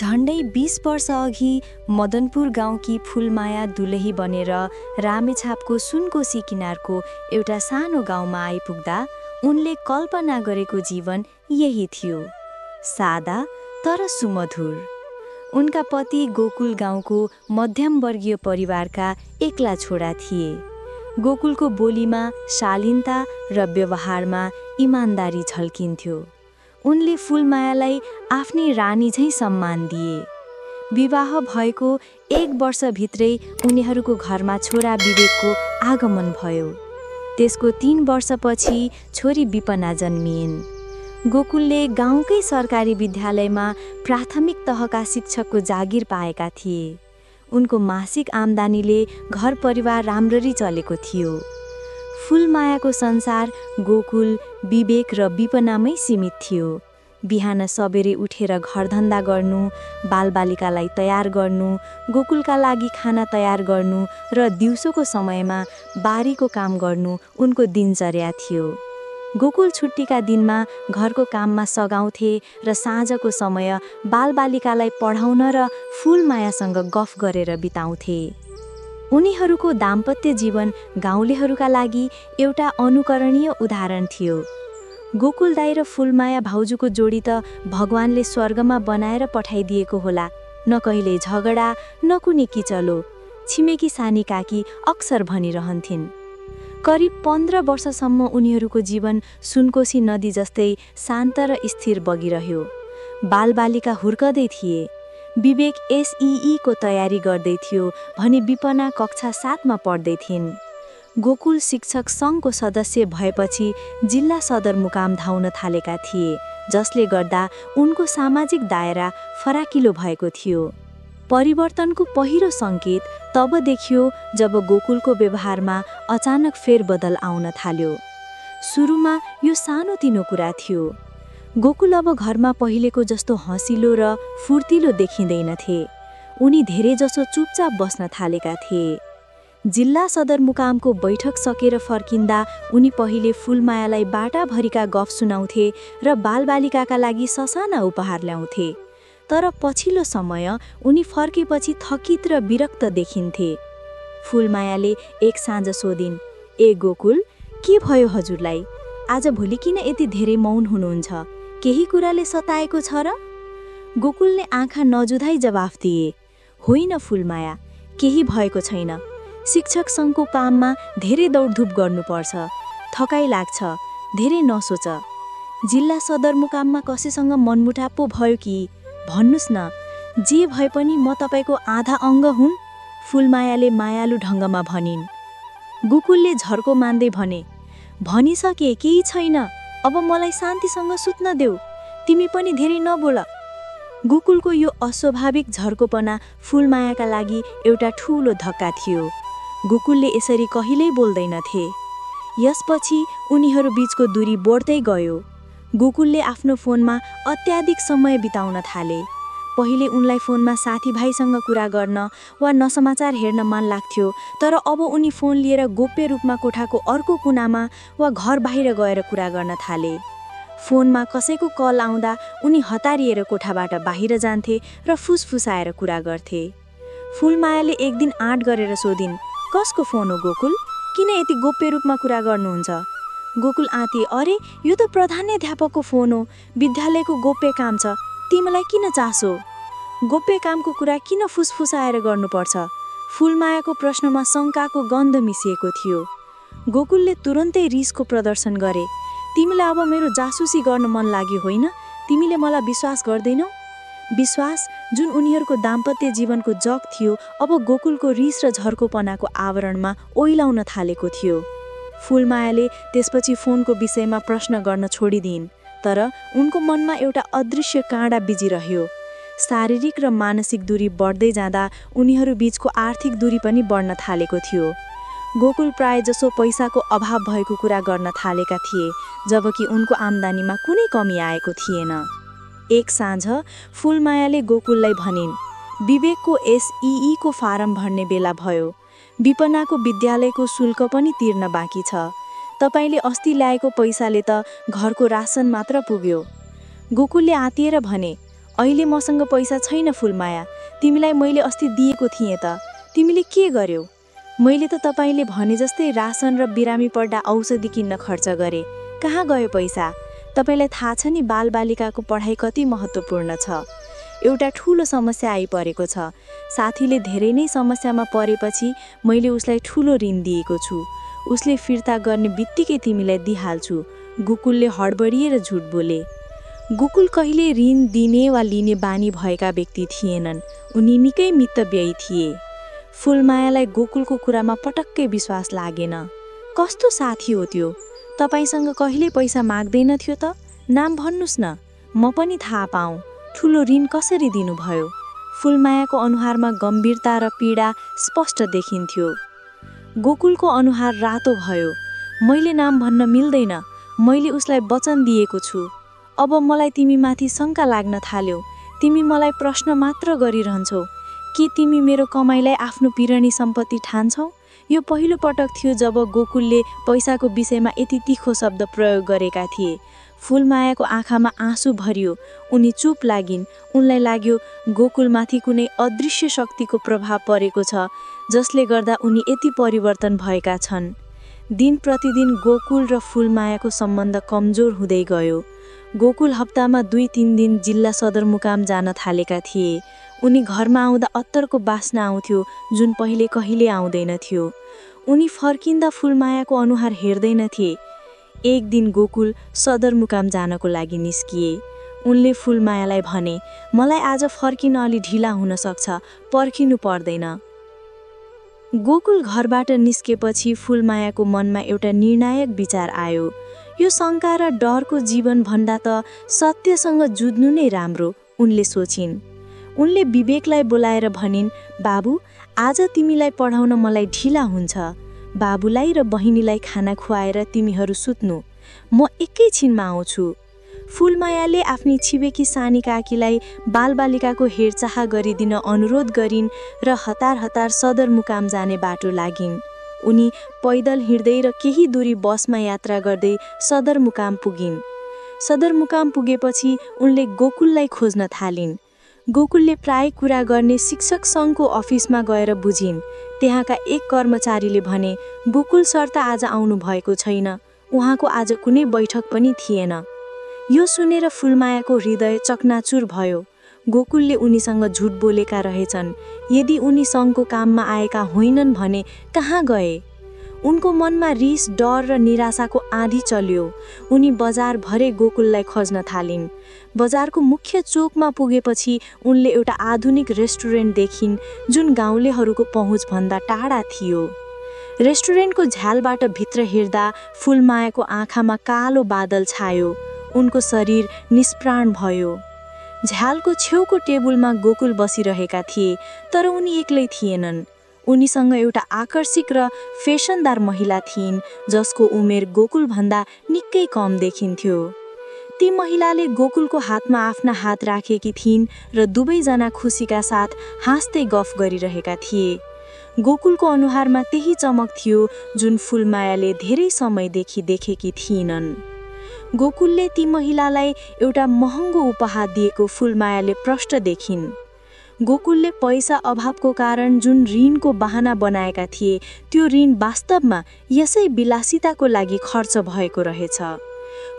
झण्डै 20 वर्ष अघि मदनपुर गाउँकी फूलमाया दुलही बनेर रामेछापको सुनकोशी किनारको एउटा सानो गाउँमा आइपुग्दा उनले कल्पना गरेको जीवन यही थियो, सादा तर सुमधुर। उनका पति गोकुल गाउँको मध्यमवर्गीय परिवारका एक्ला छोरा थिए। गोकुलको बोलीमा शालीनता र व्यवहारमा इमानदारी झल्किन्थ्यो। उनले फूलमायालाई आफ्नी रानी झैं सम्मान दिए। विवाह भएको 1 वर्षभित्रै उनीहरूको घरमा छोरा विवेकको आगमन भयो। त्यसको 3 वर्षपछि छोरी विपना जन्मिइन्। गोकुलले गाउँकै सरकारी विद्यालयमा प्राथमिक तहका शिक्षकको जागिर पाएका थिए। उनको मासिक आम्दानीले घर परिवार राम्ररी चलेको थियो। फूलमायाको संसार गोकुल, विवेक र विपनामै सीमित थियो। बिहान सबेरै उठेर घरधन्दा गर्नु, बालबालिकालाई तयार गर्नु, गोकुलका लागि खाना तयार गर्नु र दिउँसोको समयमा बारीको काम गर्नु उनको दिनचर्या थियो। गोकुल छुट्टीका दिनमा घरको काममा सघाउँथे र साँझको समय बालबालिकालाई पढाउन र फूलमायासँग गफ गरेर बिताउँथे। उनीहरूको दाम्पत्य जीवन गाउँलेहरूका लागि एउटा अनुकरणीय उदाहरण थियो। गोकुल दाइ र फूलमाया भाउजूको जोडी त भगवानले स्वर्गमा बनाएर पठाइदिएको होला। न कहिले झगडा, न कुनै किचलो। छिमेकी सानी काकी अक्सर भनिरहन्थिन्। करिब 15 वर्षसम्म उनीहरूको जीवन सुनकोशी नदी जस्तै शान्त र स्थिर बगिरह्यो। बालबालिका हुर्कदै थिए। विवेक SEE को तयारी गर्दै थियो भने विपना कक्षा 7 मा पढ्दै थिइन्। गोकुल शिक्षक सङ्घको सदस्य भएपछि जिल्ला सदरमुकाम धाउन थालेका थिए, जसले गर्दा उनको सामाजिक दायरा फराकिलो भएको थियो। परिवर्तनको पहिलो सङ्केत तब देखियो जब गोकुलको व्यवहारमा अचानक फेरबदल आउन थाल्यो। सुरुमा यो सानोतिनो कुरा थियो। गोकुल अब घरमा पहिलेको जस्तो हँसिलो र फुर्तिलो देखिँदैनथे। उनी धेरैजसो चुपचाप बस्न थालेका थिए। जिल्ला सदरमुकामको बैठक सकेर फर्किँदा उनी पहिले फूलमायालाई बाटाभरिका गफ सुनाउँथे र बालबालिकाका लागि ससाना उपहार ल्याउँथे। तर पछिल्लो समय उनी फर्केपछि थकित र विरक्त देखिन्थे। फूलमायाले एक साँझ सोधिन्, "ए गोकुल, के भयो हजुरलाई? आज भोलि किन यति धेरै मौन हुनुहुन्छ? केही कुराले सताएको छ र?" गोकुलले आँखा नजुधाई जवाफ दिए, "होइन फूलमाया, केही भएको छैन। शिक्षक सङ्घको काममा धेरै दौडधुप गर्नुपर्छ, थकाइ लाग्छ, धेरै नसोच। जिल्ला सदरमुकाममा कसैसँग मनमुटाव पो भयो कि? भन्नुस् न, जे भए पनि म तपाईँको आधा अङ्ग हुन्," फूलमायाले मायालु ढङ्गमा भनिन्। गोकुलले झर्को मान्दै भने, "भनिसके, केही छैन। अब मलाई शान्तिसँग सुत्न देऊ। तिमी पनि धेरै नबोल।" गोकुलको यो अस्वाभाविक झर्कोपना फूलमायाका लागि एउटा ठूलो धक्का थियो। गोकुलले यसरी कहिल्यै बोल्दैनथे। यसपछि उनीहरू बीचको दूरी बढ्दै गयो। गोकुलले आफ्नो फोनमा अत्याधिक समय बिताउन थाले। पहिले उनलाई फोनमा साथीभाइसँग कुरा गर्न वा नसमाचार हेर्न मन लाग्थ्यो, तर अब उनी फोन लिएर गोप्य रूपमा कोठाको अर्को कुनामा वा घर बाहिर गएर कुरा गर्न थाले। फोनमा कसैको कल आउँदा उनी हतारिएर कोठाबाट बाहिर जान्थे र फुसफुसाएर कुरा गर्थे। फूलमायाले एक दिन आँट गरेर सोधिन्, "कसको फोन हो गोकुल? किन यति गोप्य रूपमा कुरा गर्नुहुन्छ?" गोकुल आँते, "अरे, यो त प्रधानाध्यापकको फोन हो। विद्यालयको गोप्य काम छ। तिमीलाई किन चासो? गोप्य कामको कुरा किन फुसफुसाएर गर्नुपर्छ?" फूलमायाको प्रश्नमा शङ्काको गन्ध मिसिएको थियो। गोकुलले तुरन्तै रिसको प्रदर्शन गरे, "तिमीलाई अब मेरो जासुसी गर्न मन लाग्यो होइन? तिमीले मलाई विश्वास गर्दैनौ?" विश्वास, जुन उनीहरूको दाम्पत्य जीवनको जग थियो, अब गोकुलको रिस र झर्कोपनाको आवरणमा ओइलाउन थालेको थियो। फूलमायाले त्यसपछि फोनको विषयमा प्रश्न गर्न छोडिदिइन्, तर उनको मनमा एउटा अदृश्य काँडा बिजिरह्यो। शारीरिक र मानसिक दूरी बढ्दै जाँदा उनीहरू बीचको आर्थिक दूरी पनि बढ्न थालेको थियो। गोकुल प्रायजसो पैसाको अभाव भएको कुरा गर्न थालेका थिए, जबकि उनको आम्दानीमा कुनै कमी आएको थिएन। एक साँझ फूलमायाले गोकुललाई भनिन्, "विवेकको SEE को फारम भर्ने बेला भयो। विपनाको विद्यालयको शुल्क पनि तिर्न बाँकी छ। तपाईले अस्ति ल्याएको पैसाले त घरको रासन मात्र पुग्यो। गोकुलले आतिएर भने, अहिले मसँग पैसा छैन फुलमाया, तिमीलाई मैले अस्ति दिएको थिएँ त, तिमीले के गर्यौ? मैले त तपाईँले भने जस्तै रासन र बिरामी पर्दा औषधि किन्न खर्च गरे। कहाँ गयो पैसा? तपाईँलाई थाहा छ नि बालबालिकाको पढाइ कति महत्त्वपूर्ण छ। एउटा ठुलो समस्या आइपरेको छ। साथीले धेरै नै समस्यामा परेपछि मैले उसलाई ठुलो ऋण दिएको छु। उसले फिर्ता गर्ने बित्तिकै तिमीलाई दिइहाल्छु। गोकुलले हडबडिएर झुट बोले। गोकुल कहिले ऋण दिने वा लिने बानी भएका व्यक्ति थिएनन्। उनी निकै मितव्ययी थिए। फुलमायालाई गोकुलको कुरामा पटक्कै विश्वास लागेन। कस्तो साथी हो त्यो? तपाईसँग कहिले पैसा माग्दैन थियो त? नाम भन्नुस् न, म पनि थाहा पाऊँ। ठुलो ऋण कसरी दिनुभयो? फुलमायाको अनुहारमा गम्भीरता र पीडा स्पष्ट देखिन्थ्यो। गोकुलको अनुहार रातो भयो। मैले नाम भन्न मिल्दैन। मैले उसलाई वचन दिएको छु। अब मलाई तिमीमाथि शङ्का लाग्न थाल्यो। तिमी मलाई प्रश्न मात्र गरिरहन्छौ। के तिमी मेरो कमाइलाई आफ्नो पिरणी सम्पत्ति ठान्छौ? यो पहिलो पटक थियो जब गोकुलले पैसाको विषयमा यति तीखो शब्द प्रयोग गरेका थिए। फुलमायाको आँखामा आँसु भरियो। उनी चुप लागिन्। उनलाई लाग्यो गोकुलमाथि कुनै अदृश्य शक्तिको प्रभाव परेको छ, जसले गर्दा उनी यति परिवर्तन भएका छन्। दिन प्रतिदिन गोकुल र फुलमायाको सम्बन्ध कमजोर हुँदै गयो। गोकुल हप्तामा 2-3 दिन जिल्ला सदरमुकाम जान थालेका थिए। उनी घरमा आउँदा अत्तरको बास्ना आउँथ्यो, जुन पहिले कहिले आउँदैन थियो। उनी फर्किँदा फुलमायाको अनुहार हेर्दैनथे। एक दिन गोकुल सदरमुकाम जानको लागि निस्किए। उनले फुलमायालाई भने, मलाई आज फर्किन अलि ढिला हुन सक्छ, पर्खिनु पर्दैन। गोकुल घरबाट निस्केपछि फुलमायाको मनमा एउटा निर्णायक विचार आयो। यो शङ्का र डरको जीवन भन्दा त सत्यसँग जुझ्नु नै राम्रो, उनले सोचिन्। उनले विवेकलाई बोलाएर भनिन्, बाबु, आज तिमीलाई पढाउन मलाई ढिला हुन्छ। बाबुलाई र बहिनीलाई खाना खुवाएर तिमीहरू सुत्नु। म एकैछिनमा आउँछु। फुलमायाले आफ्नी छिमेकी सानी काकीलाई बालबालिकाको हेरचाह गरिदिन अनुरोध गरिन् र हतार हतार सदरमुकाम जाने बाटो लागिन्। उनी पैदल हिँड्दै र केही दूरी बसमा यात्रा गर्दै सदरमुकाम पुगिन्। सदरमुकाम पुगेपछि उनले गोकुललाई खोज्न थालिन्। गोकुलले प्राय कुरा गर्ने शिक्षक सङ्घको अफिसमा गएर बुझिन्। त्यहाँका एक कर्मचारीले भने, गोकुल सर त आज आउनु भएको छैन। उहाँको आज कुनै बैठक पनि थिएन। यो सुनेर फुलमायाको हृदय चकनाचुर भयो। गोकुलले उनीसँग झुट बोलेका रहेछन्। यदि उनी सङ्घको काममा आएका होइनन् भने कहाँ गए? उनको मनमा रिस, डर र निराशाको आँधी चल्यो। उनी बजार भरे गोकुललाई खोज्न थालिन्। बजारको मुख्य चोकमा पुगेपछि उनले एउटा आधुनिक रेस्टुरेन्ट देखिन्, जुन गाउँलेहरूको पहुँचभन्दा टाढा थियो। रेस्टुरेन्टको झ्यालबाट भित्र हेर्दा फुलमायाको आँखामा कालो बादल छायो। उनको शरीर निष्प्राण भयो। झ्यालको छेउको टेबलमा गोकुल बसिरहेका थिए, तर उनी एक्लै थिएनन्। उनीसँग एउटा आकर्षक र फेसनदार महिला थिइन्, जसको उमेर गोकुलभन्दा निकै कम देखिन्थ्यो। ती महिलाले गोकुलको हातमा आफ्ना हात राखेकी थिइन् र दुवैजना खुसीका साथ हाँस्दै गफ गरिरहेका थिए। गोकुलको अनुहारमा त्यही चमक थियो जुन फुलमायाले धेरै समयदेखि देखेकी थिइनन्। गोकुलले ती महिलालाई एउटा महँगो उपहार दिएको फुलमायाले प्रष्ट देखिन्। गोकुलले पैसा अभावको कारण जुन ऋणको बहाना बनाएका थिए, त्यो ऋण वास्तवमा यसै विलासिताको लागि खर्च भएको रहेछ।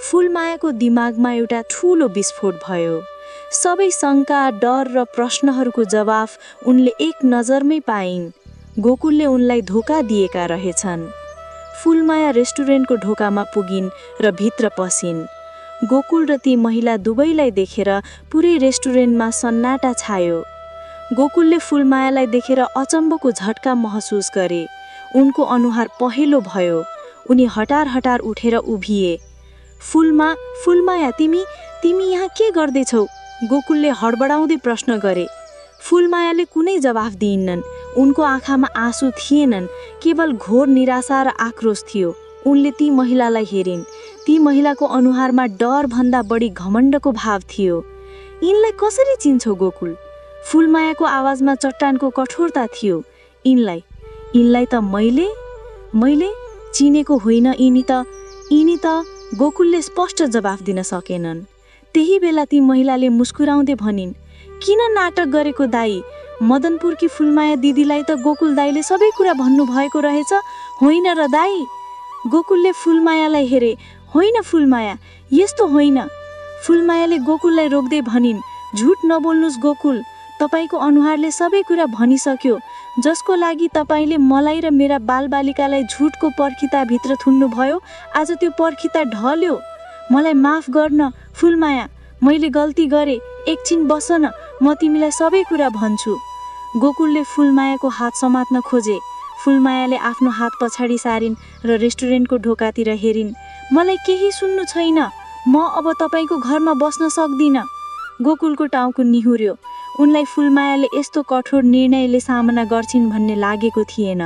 फुलमायाको दिमागमा एउटा ठुलो विस्फोट भयो। सबै शङ्का, डर र प्रश्नहरूको जवाफ उनले एक नजरमै पाइन्। गोकुलले उनलाई धोका दिएका रहेछन्। फुलमाया रेस्टुरेन्टको ढोकामा पुगिन् र भित्र पसिन्। गोकुल र ती महिला दुवैलाई देखेर पुरै रेस्टुरेन्टमा सन्नाटा छायो। गोकुलले फुलमायालाई देखेर अचम्मको झट्का महसुस गरे। उनको अनुहार पहेँलो भयो। उनी हतार हतार उठेर उभिए। फुलमाया, तिमी यहाँ के गर्दैछौ? गोकुलले हडबडाउँदै प्रश्न गरे। फुलमायाले कुनै जवाफ दिइनन्। उनको आँखामा आँसु थिएनन्, केवल घोर निराशा र आक्रोश थियो। उनले ती महिलालाई हेरिन्। ती महिलाको अनुहारमा डर भन्दा बढी घमण्डको भाव थियो। यिनलाई कसरी चिन्छौ गोकुल? फुलमायाको आवाजमा चट्टानको कठोरता थियो। यिनलाई त मैले चिनेको होइन। यिनी त गोकुलले स्पष्ट जवाफ दिन सकेनन्। त्यही बेला ती महिलाले मुस्कुराउँदै भनिन्, किन नाटक गरेको दाई? मदनपुरकी फुलमाया दिदीलाई त गोकुल दाईले सबै कुरा भन्नुभएको रहेछ, होइन र दाई? गोकुलले फुलमायालाई हेरे, होइन फुलमाया, यस्तो होइन। फुलमायाले गोकुललाई रोक्दै भनिन्, झुट नबोल्नुस् गोकुल, तपाईँको अनुहारले सबै कुरा भनिसक्यो। जसको लागि तपाईँले मलाई र मेरा बालबालिकालाई झुटको पर्खिताभित्र थुन्नुभयो, आज त्यो पर्खिता ढल्यो। मलाई माफ गर्न फुलमाया, मैले गल्ती गरेँ, एकछिन बस न, म तिमीलाई सबै कुरा भन्छु। गोकुलले फुलमायाको हात समात्न खोजे। फुलमायाले आफ्नो हात पछाडि सारिन् र रेस्टुरेन्टको ढोकातिर हेरिन्। मलाई केही सुन्नु छैन, म अब तपाईँको घरमा बस्न सक्दिनँ। गोकुलको टाउको निहुर्यो। उनलाई फुलमायाले यस्तो कठोर निर्णयले सामना गर्छिन् भन्ने लागेको थिएन।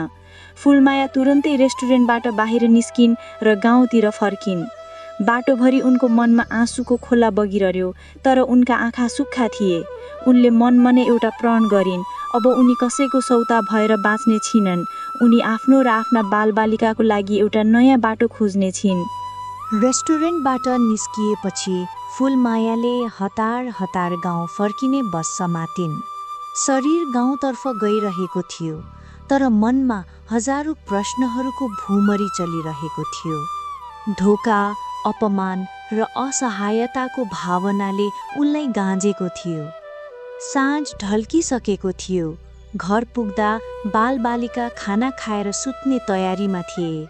फुलमाया तुरन्तै रेस्टुरेन्टबाट बाहिर निस्किन् र गाउँतिर फर्किन्। बाटोभरि उनको मनमा आँसुको खोला बगिरह्यो, तर उनका आँखा सुक्खा थिए। उनले मनमा नै एउटा प्रण गरिन्, अब उनी कसैको सौता भएर बाँच्ने छिनन्। उनी आफ्नो र आफ्ना बालबालिकाको लागि एउटा नयाँ बाटो खोज्ने छिन्। रेस्टुरेन्टबाट निस्किएपछि फुलमायाले हतार हतार गाउँ फर्किने बस समातिन्। शरीर गाउँतर्फ गइरहेको थियो, तर मनमा हजारौं प्रश्नहरूको भुमरी चलिरहेको थियो। धोका, अपमान र असहायताको भावनाले उनलाई गाँजेको थियो। साँझ ढल्किसकेको थियो। घर पुग्दा बालबालिका खाना खाएर सुत्ने तयारीमा थिए।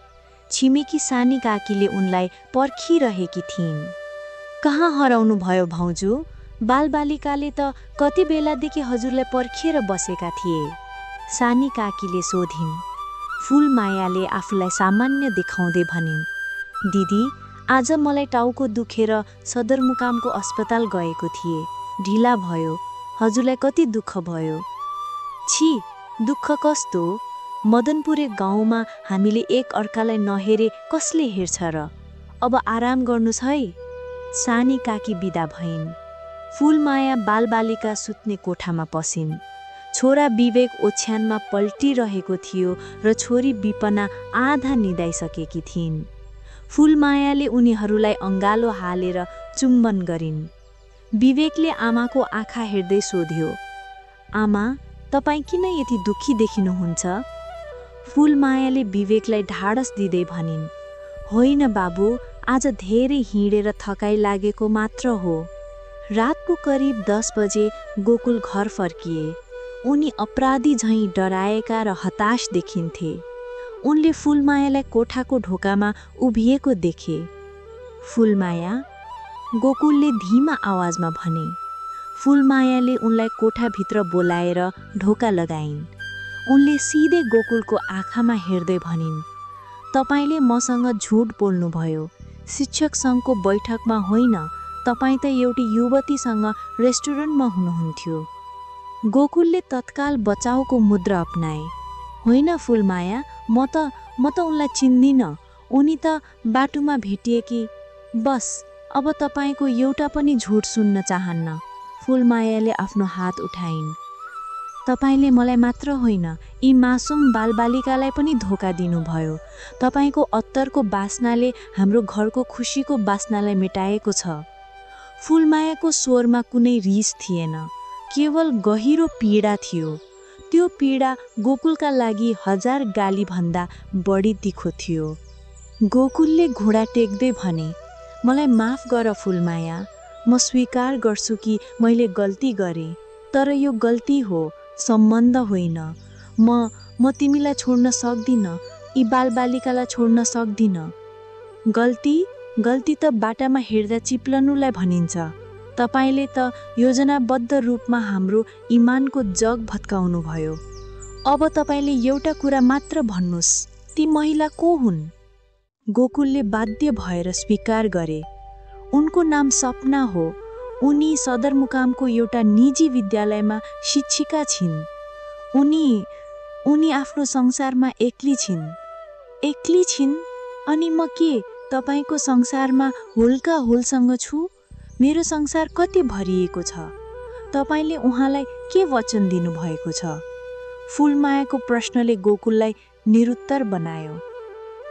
छिमेकी सानी काकीले उनलाई पर्खिरहेकी थिइन्। कहाँ हराउनु भयो भाउजू? बालबालिकाले त कति बेलादेखि हजुरलाई पर्खिएर बसेका थिए। सानी काकीले सोधिन्। फुलमायाले आफूलाई सामान्य देखाउँदै भनिन्, दिदी, आज मलाई टाउको दुखेर सदरमुकामको अस्पताल गएको थिएँ। ढिला भयो। हजुरलाई कति दुःख भयो? छी, दुःख कस्तो? मदनपुरे गाउँमा हामीले एक अर्कालाई नहेरे कसले हेर्छ र? अब आराम गर्नुस् है। सानी काकी बिदा भइन्। फुलमाया बालबालिका सुत्ने कोठामा पसिन्। छोरा विवेक ओछ्यानमा पल्टिरहेको थियो र छोरी विपना आधा निदाइसकेकी थिइन्। फुलमायाले उनीहरूलाई अङ्गालो हालेर चुम्बन गरिन्। विवेकले आमाको आँखा हेर्दै सोध्यो, आमा, तपाईँ किन यति दुःखी देखिनुहुन्छ? फुलमायाले विवेकलाई ढाडस दिँदै भनिन्, होइन बाबु, आज धेरै हिँडेर थकाइ लागेको मात्र हो। रातको करिब 10 बजे गोकुल घर फर्किए। उनी अपराधी झैँ डराएका र हताश देखिन्थे। उनले फुलमायालाई कोठाको ढोकामा उभिएको देखे। फुलमाया, गोकुलले धीमा आवाजमा भने। फुलमायाले उनलाई कोठाभित्र बोलाएर ढोका लगाइन्। उनले सिधै गोकुलको आँखामा हेर्दै भनिन्, तपाईले मसँग झुट बोल्नुभयो। शिक्षक सङ्घको बैठकमा होइन, तपाईँ त एउटी युवतीसँग रेस्टुरेन्टमा हुनुहुन्थ्यो। गोकुलले तत्काल बचाउको मुद्रा अपनाए। होइन फुलमाया, म त उनलाई चिन्दिनँ। उनी त बाटोमा भेटिएकी। बस, अब तपाईँको एउटा पनि झुट सुन्न चाहन्न। फुलमायाले आफ्नो हात उठाइन्। तपाईँले मलाई मात्र होइन, यी मासुम बालबालिकालाई पनि धोका दिनुभयो। तपाईँको अत्तरको बास्नाले हाम्रो घरको खुसीको बास्नालाई मेटाएको छ। फुलमायाको स्वरमा कुनै रिस थिएन, केवल गहिरो पीडा थियो। त्यो पीडा गोकुलका लागि 1000 गाली भन्दा बढी तिखो थियो। गोकुलले घुँडा टेक्दै भने, मलाई माफ गर फुलमाया, म स्वीकार गर्छु कि मैले गल्ती गरेँ, तर यो गल्ती हो, सम्बन्ध होइन। म तिमीलाई छोड्न सक्दिनँ, यी बालबालिकालाई छोड्न सक्दिनँ। गल्ती त बाटामा हेर्दा चिप्लनुलाई भनिन्छ। तपाईले त योजनाबद्ध रूपमा हाम्रो इमानको जग भत्काउनु भयो। अब तपाईले एउटा कुरा मात्र भन्नुस्, ती महिला को हुन्? गोकुलले बाध्य भएर स्वीकार गरे। उनको नाम सपना हो। उनी सदरमुकामको एउटा निजी विद्यालयमा शिक्षिका छिन्। उनी आफ्नो संसारमा एक्ली छिन्। एक्ली छिन्? अनि म के तपाईको संसारमा हुलका हुलसँग छु? मेरो संसार कति भरिएको छ? तपाईले उहाँलाई के वचन दिनुभएको छ? फुलमायाको प्रश्नले गोकुललाई निरुत्तर बनायो।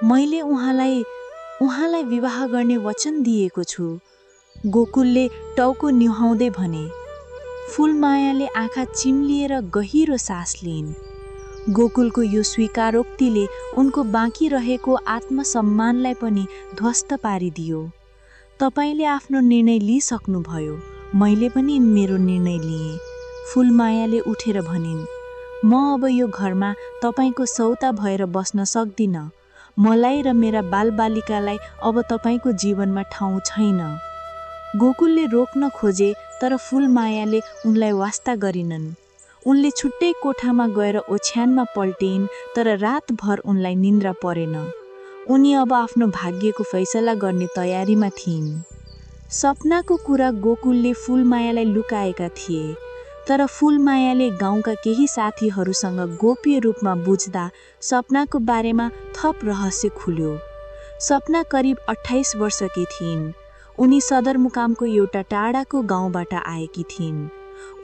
मैले उहाँलाई विवाह गर्ने वचन दिएको छु। गोकुलले टाउको निहाउँदै भने। फुलमायाले आँखा चिम्लिएर गहिरो सास लिइन्। गोकुलको यो स्वीकारोक्तिले उनको बाँकी रहेको आत्मसम्मानलाई पनि ध्वस्त पारिदियो। तपाईले आफ्नो निर्णय लिइसक्नुभयो, मैले पनि मेरो निर्णय लिएँ। फुलमायाले उठेर भनिन्, म अब यो घरमा तपाईको सौता भएर बस्न सक्दिनँ। मलाई र मेरा बालबालिकालाई अब तपाईको जीवनमा ठाउँ छैन। गोकुलले रोक्न खोजे, तर फुलमायाले उनलाई वास्ता गरिनन्। उनले छुट्टै कोठामा गएर ओछ्यानमा पल्टिन्, तर रातभर उनलाई निन्द्रा परेन। उनी अब आफ्नो भाग्यको फैसला गर्ने तयारीमा थिइन्। सपनाको कुरा गोकुलले फुलमायालाई लुकाएका थिए, तर फुलमायाले गाउँका केही साथीहरूसँग गोप्य रूपमा बुझ्दा सपनाको बारेमा थप रहस्य खुल्यो। सपना करिब 28 वर्षकी थिइन्। उनी सदरमुकामको एउटा टाढाको गाउँबाट आएकी थिइन्।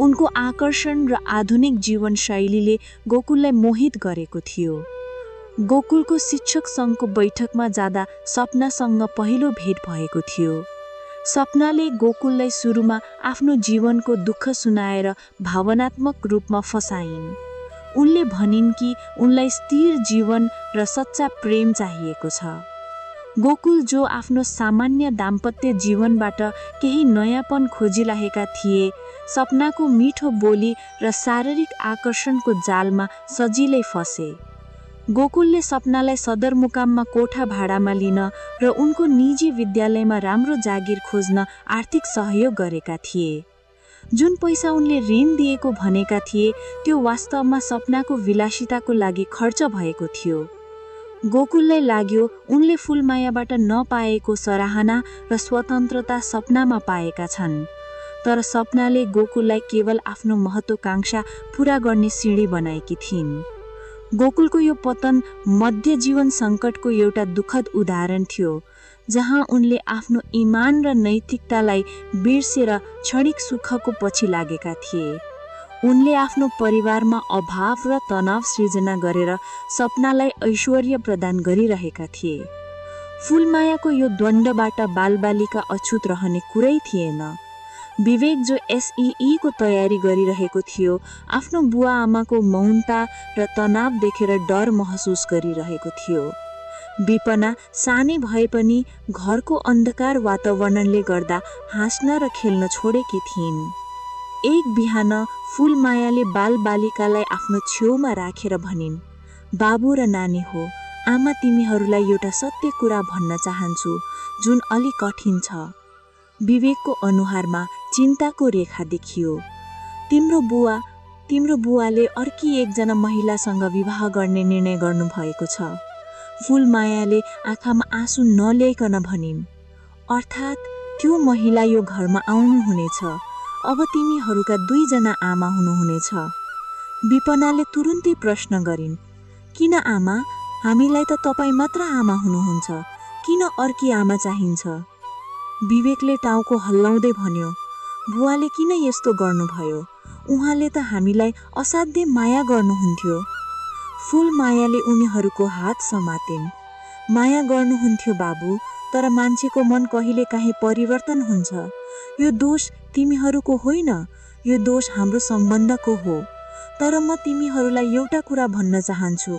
उनको आकर्षण र आधुनिक जीवनशैलीले गोकुललाई मोहित गरेको थियो। गोकुलको शिक्षक सङ्घको बैठकमा जाँदा सपनासँग पहिलो भेट भएको थियो। सपनाले गोकुललाई सुरुमा आफ्नो जीवनको दुःख सुनाएर भावनात्मक रूपमा फसाइन्। उनले भनिन् कि उनलाई स्थिर जीवन र सच्चा प्रेम चाहिएको छ। गोकुल, जो आफ्नो सामान्य दाम्पत्य जीवनबाट केही नयाँपन खोजिरहेका थिए, सपनाको मिठो बोली र शारीरिक आकर्षणको जालमा सजिलै फसे। गोकुलले सपनालाई सदरमुकाममा कोठा भाडामा लिन र उनको निजी विद्यालयमा राम्रो जागिर खोज्न आर्थिक सहयोग गरेका थिए। जुन पैसा उनले ऋण दिएको भनेका थिए, त्यो वास्तवमा सपनाको विलासिताको लागि खर्च भएको थियो। गोकुललाई लाग्यो उनले फुलमायाबाट नपाएको सराहना र स्वतन्त्रता सपनामा पाएका छन्। तर सपनाले गोकुललाई केवल आफ्नो महत्त्वाकांक्षा पूरा गर्ने सिडी बनाएकी थिइन्। गोकुलको यो पतन मध्य जीवन सङ्कटको एउटा दुःखद उदाहरण थियो, जहाँ उनले आफ्नो इमान र नैतिकतालाई बिर्सेर क्षणिक सुखको पछि लागेका थिए। उनले आफ्नो परिवारमा अभाव र तनाव सृजना गरेर सपनालाई ऐश्वर्य प्रदान गरिरहेका थिए। फुलमायाको यो द्वन्द्वबाट बालबालिका अछुत रहने कुरै थिएन। विवेक, जो SEE को तयारी गरिरहेको थियो, आफ्नो बुवा आमाको मौनता र तनाव देखेर डर महसुस गरिरहेको थियो। विपना सानै भए पनि घरको अन्धकार वातावरणले गर्दा हाँस्न र खेल्न छोडेकी थिइन्। एक बिहान फुलमायाले बालबालिकालाई आफ्नो छेउमा राखेर भनिन्, बाबु र नानी हो, आमा तिमीहरूलाई एउटा सत्य कुरा भन्न चाहन्छु जुन अलि कठिन छ। विवेकको अनुहारमा चिन्ताको रेखा देखियो। तिम्रो बुवाले अर्की एकजना महिलासँग विवाह गर्ने निर्णय गर्नुभएको छ। फुलमायाले आँखामा आँसु नल्याइकन भनिन्, अर्थात् त्यो महिला यो घरमा आउनुहुनेछ। अब तिमीहरूका 2 जना आमा हुनुहुनेछ। विपनाले तुरुन्तै प्रश्न गरिन्, किन आमा? हामीलाई त तपाईँ मात्र आमा हुनुहुन्छ, किन अर्की आमा चाहिन्छ? विवेकले टाउको हल्लाउँदै भन्यो, बुवाले किन यस्तो गर्नुभयो? उहाँले त हामीलाई असाध्यै माया गर्नुहुन्थ्यो। फुलमायाले उनीहरूको हात समातिन्। माया गर्नुहुन्थ्यो बाबु, तर मान्छेको मन कहिलेकाहीँ परिवर्तन हुन्छ। यो दोष तिमीहरूको होइन, यो दोष हाम्रो सम्बन्धको हो। तर म तिमीहरूलाई एउटा कुरा भन्न चाहन्छु,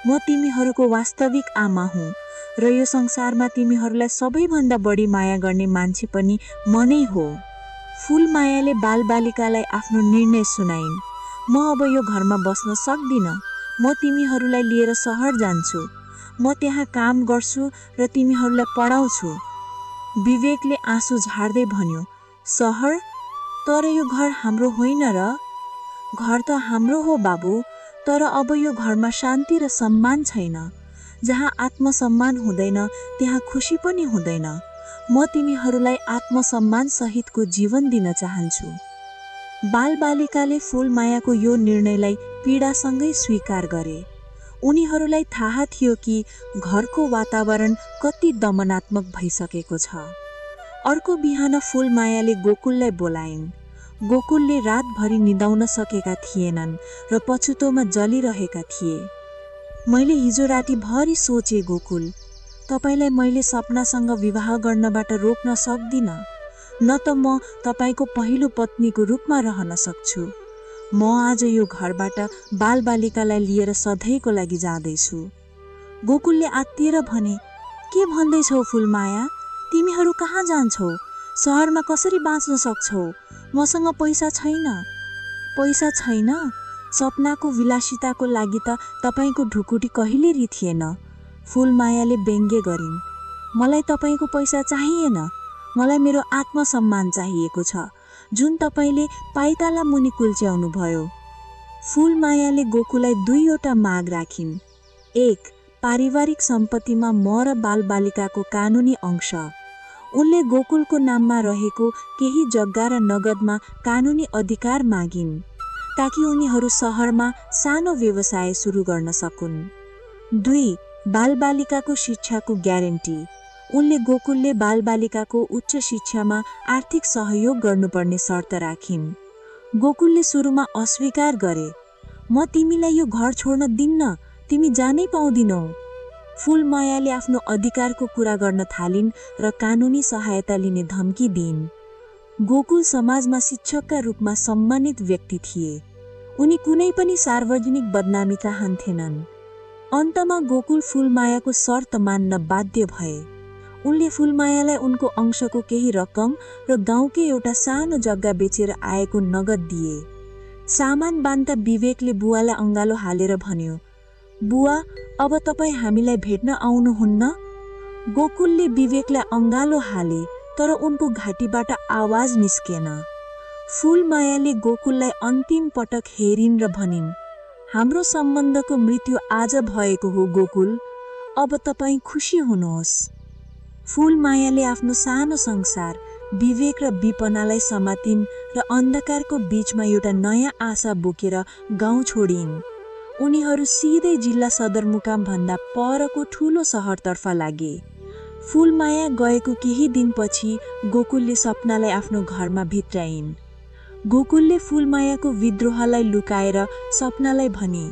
म तिमीहरूको वास्तविक आमा हुँ र यो संसारमा तिमीहरूलाई सबैभन्दा बढी माया गर्ने मान्छे पनि म नै हो। फुलमायाले बालबालिकालाई आफ्नो निर्णय सुनाइन्। म अब यो घरमा बस्न सक्दिनँ। म तिमीहरूलाई लिएर सहर जान्छु। म त्यहाँ काम गर्छु र तिमीहरूलाई पढाउँछु। विवेकले आँसु झार्दै भन्यो, सहर? तर यो घर हाम्रो होइन र? घर त हाम्रो हो बाबु, तर अब यो घरमा शान्ति र सम्मान छैन। जहाँ आत्मसम्मान हुँदैन, त्यहाँ खुसी पनि हुँदैन। म तिमीहरूलाई आत्मसम्मान सहितको जीवन दिन चाहन्छु। बालबालिकाले फुलमायाको यो निर्णयलाई पीडासँगै स्वीकार गरे। उनीहरूलाई थाहा थियो कि घरको वातावरण कति दमनात्मक भइसकेको छ। अर्को बिहान फुलमायाले गोकुललाई बोलाइन्। गोकुलले रातभरि निदाउन सकेका थिएनन् र पछुतोमा जलिरहेका थिए। मैले हिजो रातिभरि सोचे गोकुल, तपाईलाई मैले सपनासँग विवाह गर्नबाट रोक्न सक्दिनँ। न त म तपाईको पहिलो पत्नीको रूपमा रहन सक्छु। म आज यो घरबाट बालबालिकालाई लिएर सधैँको लागि जाँदैछु। गोकुलले आत्तिएर भने, के भन्दैछौ फुलमाया? तिमीहरू कहाँ जान्छौ? सहरमा कसरी बाँच्न सक्छौ? मसँग पैसा छैन। पैसा छैन? सपनाको विलासिताको लागि त तपाईको ढुकुटी कहिले रिथिएन। फुलमायाले व्यङ्ग्य गरिन्। मलाई तपाईको पैसा चाहिएन। मलाई मेरो आत्मसम्मान चाहिएको छ, जुन तपाईले पाइताला मुनि कुल्च्याउनु भयो। फुलमायाले गोकुललाई दुईवटा माग राखिन्। एक, पारिवारिक सम्पत्तिमा म र बालबालिकाको कानुनी अंश। उनले गोकुलको नाममा रहेको केही जग्गा र नगदमा कानुनी अधिकार मागिन्, ताकि उनीहरू सहरमा सानो व्यवसाय सुरु गर्न सकुन्। 2, बालबालिकाको शिक्षाको ग्यारेन्टी। उनले गोकुलले बालबालिकाको उच्च शिक्षामा आर्थिक सहयोग गर्नुपर्ने शर्त राखिन्। गोकुलले सुरुमा अस्वीकार गरे। म तिमीलाई यो घर छोड्न दिन्न, तिमी जानै पाउँदिनौ। फुलमायाले आफ्नो अधिकारको कुरा गर्न थालिन् र कानुनी सहायता लिने धम्की दिइन्। गोकुल समाजमा शिक्षकका रूपमा सम्मानित व्यक्ति थिए। उनी कुनै पनि सार्वजनिक बदनामी चाहन्थेनन्। अन्तमा गोकुल फुलमायाको शर्त मान्न बाध्य भए। उनले फुलमायालाई उनको अंशको केही रकम र गाउँकै एउटा सानो जग्गा बेचेर आएको नगद दिए। सामान बान्ता विवेकले बुवालाई अँगालो हालेर भन्यो, बुवा, अब तपाईँ हामीलाई भेट्न आउनुहुन्न? गोकुलले विवेकलाई अँगालो हाले, तर उनको घाँटीबाट आवाज निस्केन। फुलमायाले गोकुललाई अन्तिम पटक हेरिन् र भनिन्, हाम्रो सम्बन्धको मृत्यु आज भएको हो गोकुल, अब तपाईँ खुसी हुनुहोस्। फुलमायाले आफ्नो सानो संसार विवेक र विपनालाई समातिन् र अन्धकारको बीचमा एउटा नयाँ आशा बोकेर गाउँ छोडिन्। उनीहरू सिधै जिल्ला सदरमुकाम भन्दा परको ठूलो सहरतर्फ लागे। फुलमाया गएको केही दिनपछि गोकुलले सपनालाई आफ्नो घरमा भित्राइन्। गोकुलले फुलमायाको विद्रोहलाई लुकाएर सपनालाई भने,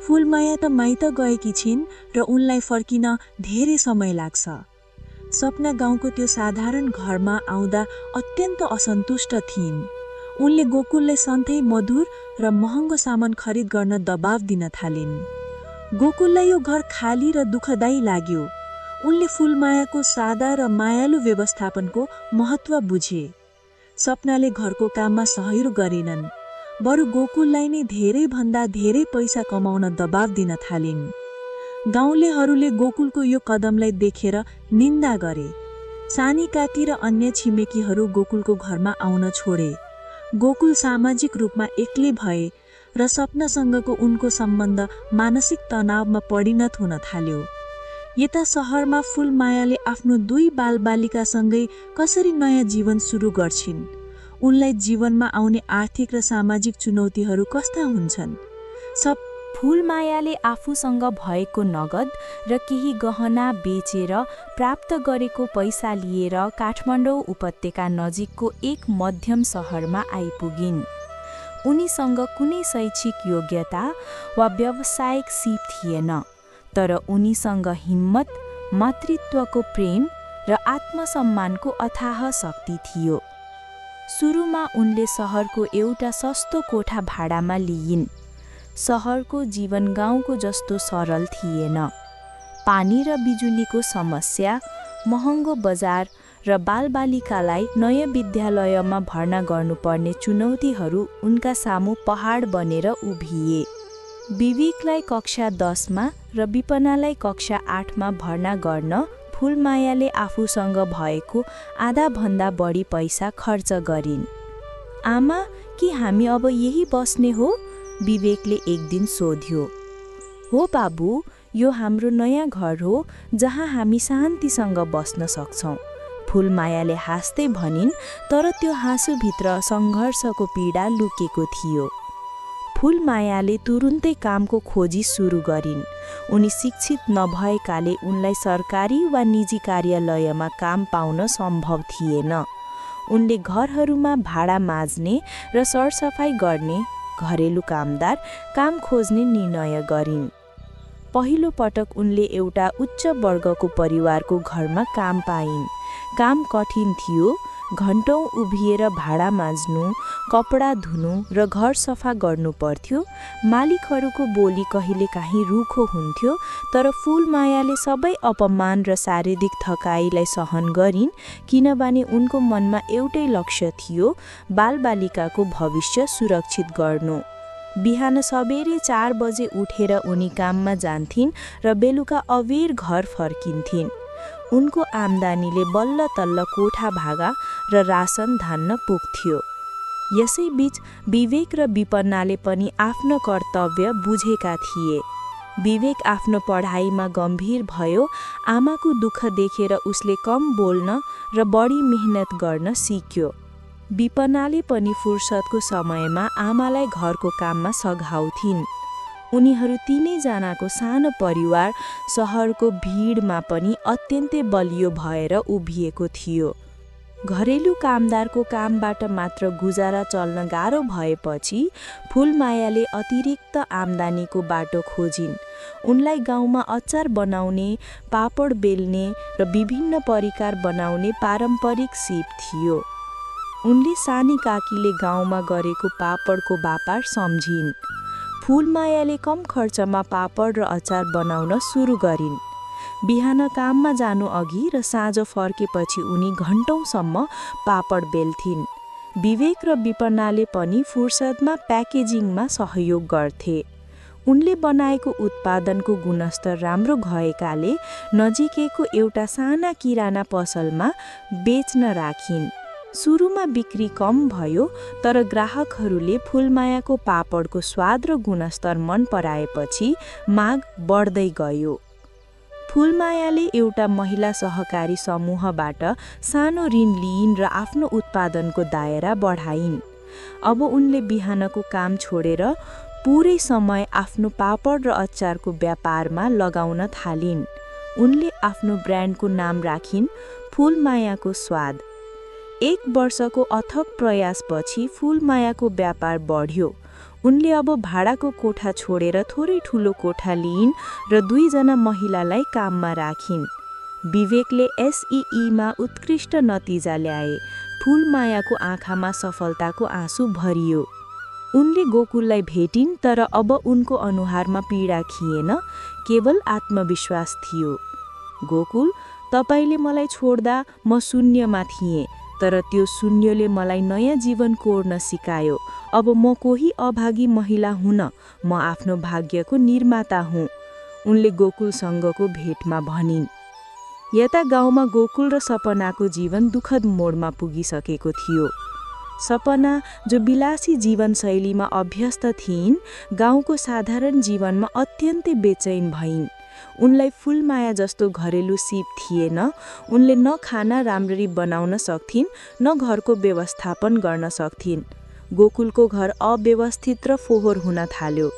फुलमाया त माइत गएकी छिन् र उनलाई फर्किन धेरै समय लाग्छ। सपना गाउँको त्यो साधारण घरमा आउँदा अत्यन्त असन्तुष्ट थिइन्। उनले गोकुललाई सधैँ मधुर र महँगो सामान खरिद गर्न दबाव दिन थालिन्। गोकुललाई यो घर खाली र दुःखदायी लाग्यो। उनले फुलमायाको सादा र मायालु व्यवस्थापनको महत्त्व बुझे। सपनाले घरको काममा सहयोग गरेनन्, बरु गोकुललाई नै धेरै भन्दा धेरै पैसा कमाउन दबाव दिन थालिन्। गाउँलेहरूले गोकुलको यो कदमलाई देखेर निन्दा गरे। सानी काकी र अन्य छिमेकीहरू गोकुलको घरमा आउन छोडे। गोकुल सामाजिक रूपमा एक्लै भए र सपनासँगको उनको सम्बन्ध मानसिक तनावमा परिणत हुन थाल्यो। यता सहरमा फुलमायाले आफ्नो 2 बालबालिकासँगै कसरी नयाँ जीवन सुरु गर्छिन्। उनलाई जीवनमा आउने आर्थिक र सामाजिक चुनौतीहरू कस्ता हुन्छन्। फुलमायाले आफूसँग भएको नगद र केही गहना बेचेर प्राप्त गरेको पैसा लिएर काठमाडौँ उपत्यका नजिकको एक मध्यम सहरमा आइपुगिन्। उनीसँग कुनै शैक्षिक योग्यता वा व्यावसायिक सिप थिएन, तर उनीसँग हिम्मत, मातृत्वको प्रेम र आत्मसम्मानको अथाह शक्ति थियो। सुरुमा उनले सहरको एउटा सस्तो कोठा भाडामा लिइन्। सहरको जीवन गाउँको जस्तो सरल थिएन। पानी र बिजुलीको समस्या, महँगो बजार र बालबालिकालाई नयाँ विद्यालयमा भर्ना गर्नुपर्ने चुनौतीहरू उनका सामु पहाड बनेर उभिए। विवेकलाई कक्षा 10मा र विपनालाई कक्षा 8मा भर्ना गर्न फुलमायाले आफूसँग भएको आधाभन्दा बढी पैसा खर्च गरिन्। आमा, कि हामी अब यही बस्ने हो? विवेकले एक दिन सोध्यो। हो बाबु, यो हाम्रो नयाँ घर हो जहाँ हामी शान्तिसँग बस्न सक्छौँ, फुलमायाले हाँस्दै भनिन्, तर त्यो हाँसोभित्र सङ्घर्षको पीडा लुकेको थियो। फुलमायाले तुरुन्तै कामको खोजी सुरु गरिन्। उनी शिक्षित नभएकाले उनलाई सरकारी वा निजी कार्यालयमा काम पाउन सम्भव थिएन। उनले घरहरूमा भाडा माझ्ने र सरसफाई गर्ने घरेलु कामदार काम खोज्ने निर्णय गरिन्। पहिलो पटक उनले एउटा उच्च वर्गको परिवारको घरमा काम पाइन्। काम कठिन थियो, घन्टौँ उभिएर भाँडा माझ्नु, कपडा धुनु र घर सफा गर्नु पर्थ्यो। मालिकहरूको बोली कहिलेकाहीँ रुखो हुन्थ्यो, तर फुलमायाले सबै अपमान र शारीरिक थकाइलाई सहन गरिन्, किनभने उनको मनमा एउटै लक्ष्य थियो, बालबालिकाको भविष्य सुरक्षित गर्नु। बिहान सबेरै 4 बजे उठेर उनी काममा जान्थिन् र बेलुका अबेर घर फर्किन्थिन्। उनको आम्दानीले बल्ल तल्ल कोठा भागा र रासन धान्न पुग्थ्यो। यसैबीच विवेक र विपन्नाले पनि आफ्नो कर्तव्य बुझेका थिए। विवेक आफ्नो पढाइमा गम्भीर भयो। आमाको दुःख देखेर उसले कम बोल्न र बढी मेहनत गर्न सिक्यो। विपन्नाले पनि फुर्सदको समयमा आमालाई घरको काममा सघाउँथिन्। उनीहरू तीनैजनाको सानो परिवार सहरको भिडमा पनि अत्यन्तै बलियो भएर उभिएको थियो। घरेलु कामदारको कामबाट मात्र गुजारा चल्न गाह्रो भएपछि फुलमायाले अतिरिक्त आम्दानीको बाटो खोजिन्। उनलाई गाउँमा अचार बनाउने, पापड बेल्ने र विभिन्न परिकार बनाउने पारम्परिक सिप थियो। उनले सानी काकीले गाउँमा गरेको पापडको व्यापार सम्झिन्। फुलमायाले कम खर्चमा पापड र अचार बनाउन सुरु गरिन्। बिहान काममा जानु अघि र साँझ फर्केपछि उनी घन्टौँसम्म पापड बेल्थिन्। विवेक र विपन्नाले पनि फुर्सदमा प्याकेजिङमा सहयोग गर्थे। उनले बनाएको उत्पादनको गुणस्तर राम्रो भएकाले नजिकैको एउटा साना किराना पसलमा बेच्न राखिन्। सुरुमा बिक्री कम भयो, तर ग्राहकहरूले फुलमायाको पापडको स्वाद र गुणस्तर मन पराएपछि माग बढ्दै गयो। फुलमायाले एउटा महिला सहकारी समूहबाट सानो ऋण लिइन् र आफ्नो उत्पादनको दायरा बढाइन्। अब उनले बिहानको काम छोडेर पुरै समय आफ्नो पापड र अचारको व्यापारमा लगाउन थालिन्। उनले आफ्नो ब्रान्डको नाम राखिन्, फुलमायाको स्वाद। 1 वर्षको अथक प्रयासपछि फुलमायाको व्यापार बढ्यो। उनले अब भाडाको कोठा छोडेर थोरै ठुलो कोठा लिइन् र 2 जना महिलालाई काममा राखिन्। विवेकले एसईईमा उत्कृष्ट नतिजा ल्याए। फुलमायाको आँखामा सफलताको आँसु भरियो। उनले गोकुललाई भेटिन्, तर अब उनको अनुहारमा पीडा थिएन, केवल आत्मविश्वास थियो। गोकुल, तपाईले मलाई छोड्दा म शून्यमा थिएँ, तर त्यो शून्यले मलाई नयाँ जीवन कोर्न सिकायो। अब म कोही अभागी महिला हुन, म आफ्नो भाग्यको निर्माता हुँ, उनले गोकुलसँगको भेटमा भनिन्। यता गाउँमा गोकुल र सपनाको जीवन दुःखद मोडमा पुगिसकेको थियो। सपना, जो विलासी जीवनशैलीमा अभ्यस्त थिइन्, गाउँको साधारण जीवनमा अत्यन्तै बेचैन भइन्। उनलाई फुलमाया जस्तो घरेलु सिप थिएन। उनले न खाना राम्ररी बनाउन सक्थिन्, न घरको व्यवस्थापन गर्न सक्थिन्। गोकुलको घर अव्यवस्थित र फोहोर हुन थाल्यो।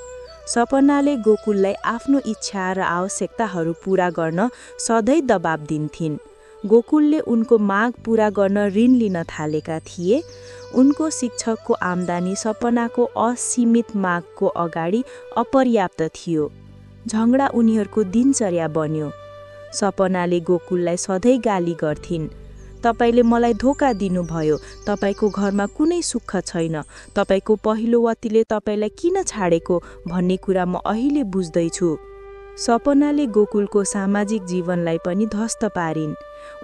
सपनाले गोकुललाई आफ्नो इच्छा र आवश्यकताहरू पूरा गर्न सधैँ दबाब दिन्थिन्। गोकुलले उनको माग पूरा गर्न ऋण लिन थालेका थिए। उनको शिक्षकको आम्दानी सपनाको असीमित मागको अगाडि अपर्याप्त थियो। झगडा उनीहरूको दिनचर्या बन्यो। सपनाले गोकुललाई सधैँ गाली गर्थिन्, तपाईले मलाई धोका दिनुभयो, तपाईको घरमा कुनै सुख छैन, तपाईको पहिलो वतीले तपाईलाई किन छाडेको भन्ने कुरा म अहिले बुझ्दैछु। सपनाले गोकुलको सामाजिक जीवनलाई पनि ध्वस्त पारिन्।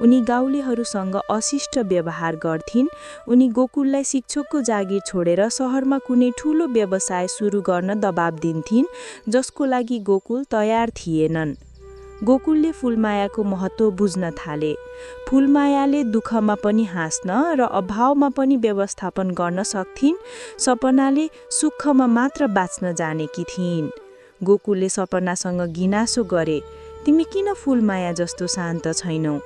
उनी गाउँलेहरूसँग अशिष्ट व्यवहार गर्थिन्। उनी गोकुललाई शिक्षकको जागिर छोडेर सहरमा कुनै ठूलो व्यवसाय सुरु गर्न दबाब दिन्थिन्, जसको लागि गोकुल तयार थिएनन्। गोकुलले फुलमायाको महत्त्व बुझ्न थाले। फुलमायाले दुःखमा पनि हाँस्न र अभावमा पनि व्यवस्थापन गर्न सक्थिन्। सपनाले सुखमा मात्र बाँच्न जानेकी थिइन्। गोकुलले सपनासँग गिनासो गरे, तिमी किन फुलमाया जस्तो शान्त छैनौ?